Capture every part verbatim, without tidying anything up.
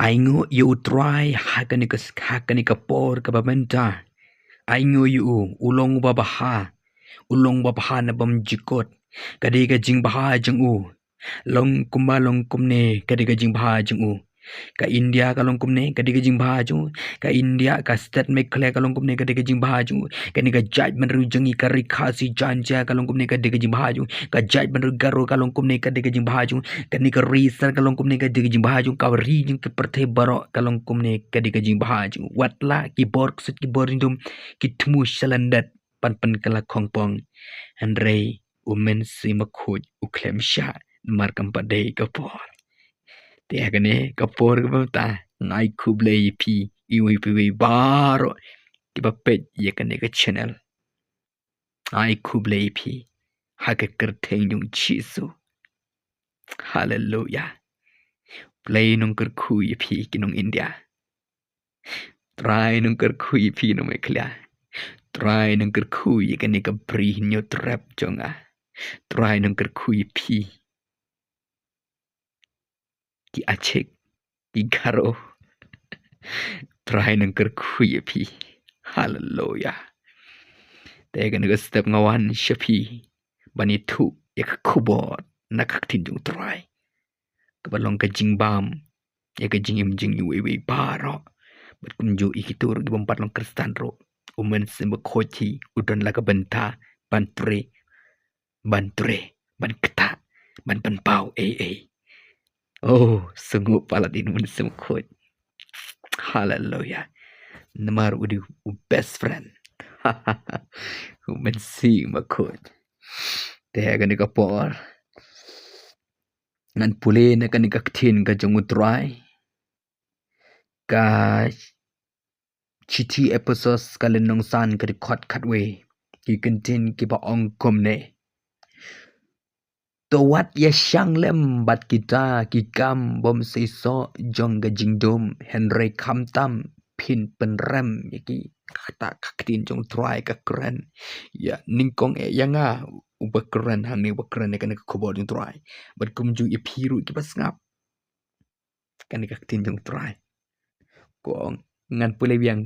Ai nguh ïa U Trai ha kane ka, ha kane ka por kaba mynta. Ai nguh ïa u, u long uba bha, u long uba bha na bymjukut. Ka dei ka jingbha jong u. Long kumba long kumne, ka dei ka jingbha jong u. Ka India ka long kumne, ka dei ka jingbha jong u. Ka India, ka state Meghalaya ka long kumne, ka dei ka jingbha jong u. Kane ka jaitbynriew jong ngi ka Ri Khasi Jaiñtia ka long kumne, ka dei ka jingbha jong u. Ka jaitbynriew Garo ka long kumne, ka dei ka jingbha jong u. Kane ka ri Sar ka long kumne, ka dei ka jingbha jong u. Ka ri jong ka pyrthei baroh ka long kumne, ka dei ka jingbha jong u. Wat la ki bor ksuid, ki bor jingdum, ki thmu sha lyndet ban pynkylla khongpong. Hynrei U Mynsiem Bakhuid u khlem shah, namar kam pat dei ka por. Te ha kane ka por kaba mynta, nga ai khublei ïa phi, iwei pa iwei baroh kiba peit ïa kane ka channel. Nga ai khublei ïa phi ha ka kyrteng jong U Jisu. Haleluya. Blei un kyrkhu ïa phi ki nong India. Trai un kyrkhu ïa phi nong Meghalaya. Trai un kyrkhu ïa kane ka Bri Hynñiewtrep jong nga. Trai un kyrkhu ïa phi ki Achik, ki Garo. Trai un kyrkhu ïa phi. Haleluya. Te kane ka step nga wan sha phi ban ïathuh ïa ka khubor na ka ktien jong U Trai, kaba long ka jingbam ïa ka jingim jong ngi iwei iwei baroh. Bad kumjuh ïa kito ruh kiba ym pat long Khristan ruh, U Mynsiem Bakhuid hi u don la ka bynta ban trei, ban trei, ban ktah, ban pynpaw ei ei. Oh, sngewbha palat ïa U Mynsiem Bakhuid. Haleluya. Namar u dei u best friend. U Mynsiem Bakhuid. Te ha kane ka por ngan pule na kane ka ktien ka jong U Trai. Ka Shithi Ephesos ka lynnong san ka dkhot khatwei. Ki kyntien kiba ong kumne: To wat ïashang lem bad kita ki kam bym seisoh jong ka jingdum, hynrei khamtam phin pynrem ïa ki. Kata ka ktien jong U Trai ka kren ïa nyngkong eh ïa nga uba kren hangne, uba kren ïa kane ka khubor jong U Trai. Bad kumjuh ïa phi ruh kiba sngap kane ka ktien jong U Trai. Ko ong, ngan pule biang.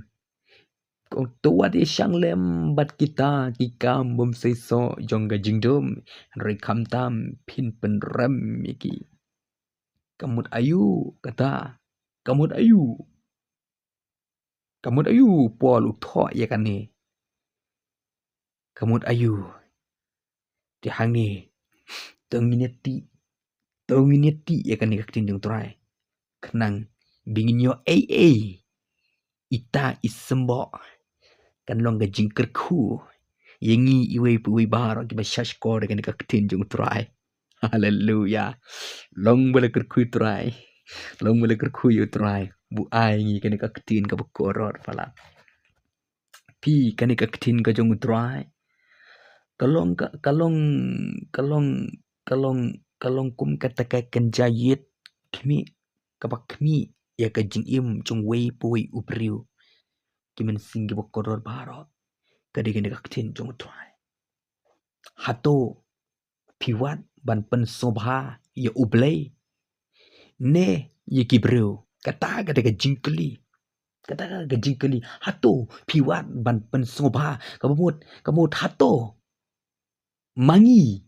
Ko ong, to wat ïashang lem bad kita ki kam bym seisoh jong ka jingdum, hynrei khamtam phin pynrem ïa ki. Ka mut aïu kata? Ka mut aïu? Ka mut aïu u Paul u thoh ïa kane? Ka mut aïu? Te hangne to ngin ïa tih, to ngin ïa tih ïa kane ka ktien jong U Trai, khnang ba ngin ïoh ei ei, ita i symboh, kan long ka jingkyrkhu ïa ngi iwei pa iwei baroh kiba shahshkor ïa kane ka ktien jong U Trai. Haleluya. Long ba la kyrkhu ïa U Trai, long ba la kyrkhu ïa U Trai, ba u ai ngi kane ka ktien kaba kordor palat. Phi, kane ka ktien ka jong U Trai ka long ka, ka long, ka long, ka long, ka long kum kata ka kynja ïit khmih, kaba khmih ïa ka jingim jong uwei pa uwei u briew. Ki mynsiem kiba kordor baroh, ka dei kane ka ktien jong U Trai. Hato phi wad ban pynsngewbha ïa U Blei ne ïa ki briew? Kata ka dei ka jingkylli. Kata ka dei ka jingkylli. Hato phi wad ban pynsngewbha? Kaba mut, ka mut hato ma ngi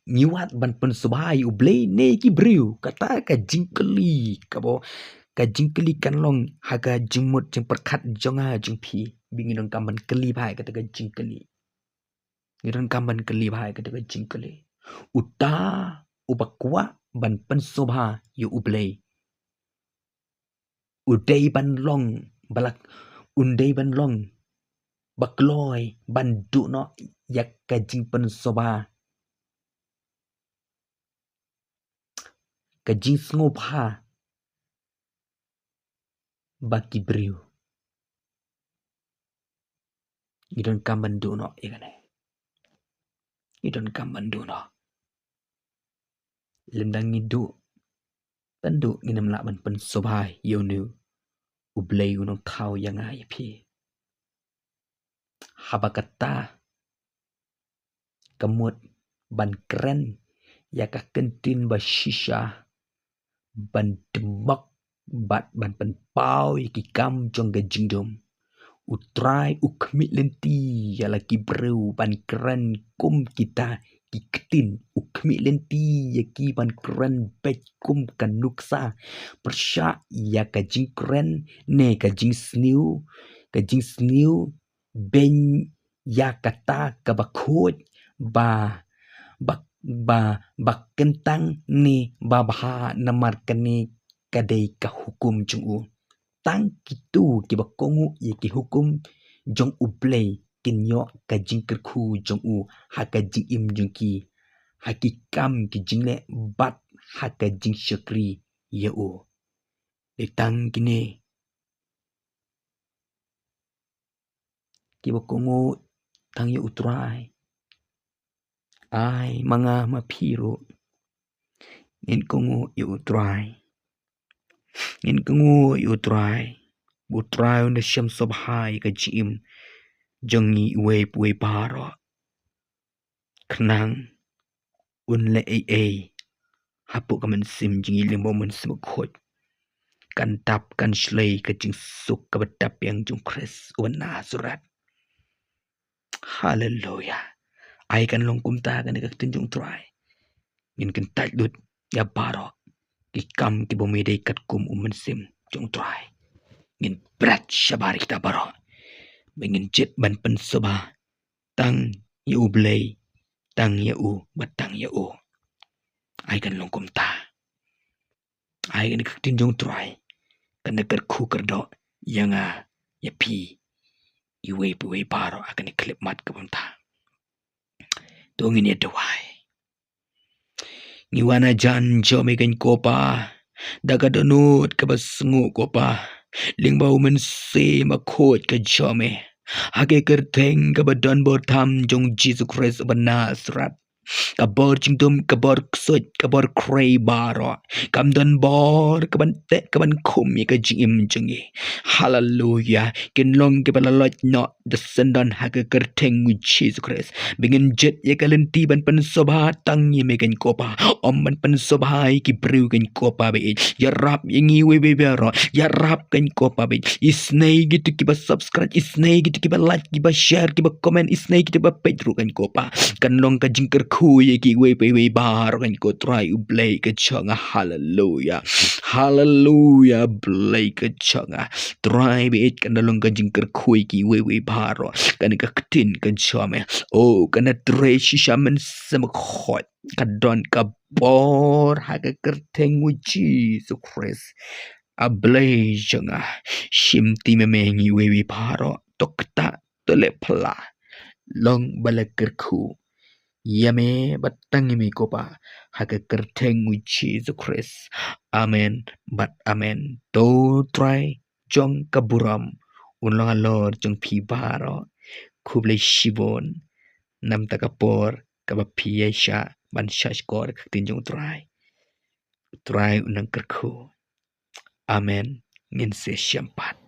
ngi wad ban pynsngewbha ïa U Blei ne ïa ki briew? Kata ka jingkylli kaba, ka jingkylli kan long ha ka jingmut jingpyrkhat jong nga jong phi. Ba ngi donkam ban kylli bha ïa kata ka jingkylli. Ngi donkam ban kylli bha ïa kata ka jingkylli. Uta uba kwah ban pynsngewbha ïa U Blei, u dei ban long ba la, u dei ban long ba kloi ban duh noh ïa ka jingpynsngewbha, ka jingsngewbha bad ki briew. Ngi donkam ban duh noh ïa kane. Ngi donkam ban duh noh. Lymda ngi duh, ban duh, ngin ym lah ban pynsngewbha ïa une U Blei u nongthaw ïa nga ïa phi. Haba kata ka mut ban kren ïa ka ktien ba shisha, ban dmok bad ban pynpaw ïa ki kam jong ka jingdum. U Trai u khmih lynti ïa la ki briew ban kren kum kita ki ktien, u khmih lynti ïa ki ban kren beit kum ka nuksa. Pyrshah ïa ka jingkren ne ka jingsniew, ka jingsniew beiñ ïa kata kaba khuid, ba, ba, ba, ba kyntang ne ba bha, namar kane ka dei ka hukum jong u. Tang kito kiba kohnguh ïa ki hukum jong U Blei kin ïoh ka jingkyrkhu jong u ha ka jingim jong ki, ha ki kam ki jingleh bad ha ka jingshakri ïa u. Dei tang kine kiba kohnguh tang ïa U Trai. Ai ma nga ma phi ruh, ngin kohnguh ïa U Trai. Ngin kohnguh ïa U Trai. U Trai un da shem sngewbha ïa ka jingim jong ngi iwei pa iwei baroh. Khnang un leh ei ei hapoh ka mynsiem jong ngi lyngba U Mynsiem Bakhuid. Kan dap kan shlei ka jingsuk kaba dap biang jong U Khrist uba na Nasareth. Haleluya. Ai kan long kumta kane ka ktien jong U Trai. Ngin kyntait lut ïa baroh ki kam kiba ym dei katkum U Mynsiem jong U Trai. Ngin bret shabar ïa kita baroh. Ba ngin jied ban pynsngewbha tang ïa U Blei, tang ïa u, bad tang ïa u. Ai kan long kumta. Ai kane ka ktien jong U Trai kan da kyrkhu kyrdoh ïa nga, ïa phi, iwei pa iwei baroh ha kane ka khyllipmat kaba mynta. To ngin ïa duwai. Ngi wan hajan jong me keiñ ko Pa, da ka dohnud kaba sngew ko Pa, lyngba U Mynsiem Bakhuid ka jong me, ha ka kyrteng kaba don bor tam jong U Jisu Khrist uba Nasareth. Ka bor jingdum, ka bor ksuid, ka bor khrei baroh, kam don bor kaban teh kaban khum ïa ka jingim jong ngi. Haleluya. Kin long kiba la loit noh da syndon ha ka kyrteng U Jisu Khrist. Ba ngin jied ïa ka lynti ban pynsngewbha tang ïa me keiñ ko Pa, ym ban pynsngewbha ïa ki briew keiñ ko Pa ba ïeit. Ïarap ïa ngi iwei pa iwei baroh. Ïarap keiñ ko Pa ba ïeit. Isynei kito kiba subscribe, isynei kito kiba like, kiba share, kiba comment, isynei kito ba peit ruh keiñ ko Pa. Kan long ka jingkyrkhu ïa kiwei pa iwei baroh keiñ ko Trai U Blei ka jong nga. Haleluya. Haleluya, Blei ka jong nga. Trai ba ïeit, kan da long ka jingkyrkhu ïa kiwei pa iwei baroh. Kane ka ktien ka jong me, o, kan da trei shisha Mynsiem Bakhuid. Ka don ka bor ha ka kyrteng U Jisu Khrist. A Blei jong nga, shim ti me me ngi iwei pa iwei baroh. To ktah, to leh pla. Long ba la kyrkhu ïa me bad tang ïa me ko Pa, ha ka kyrteng U Jisu Khrist. Amen bad amen. To Trai jong ka burom un long halor jong phi baroh. Khublei shibun. Namar ka por kaba phi ïa shah ban shah shkor ka ktien jong U Trai. U Trai un nang kyrkhu. Amen. Ngin sa ïashem pat.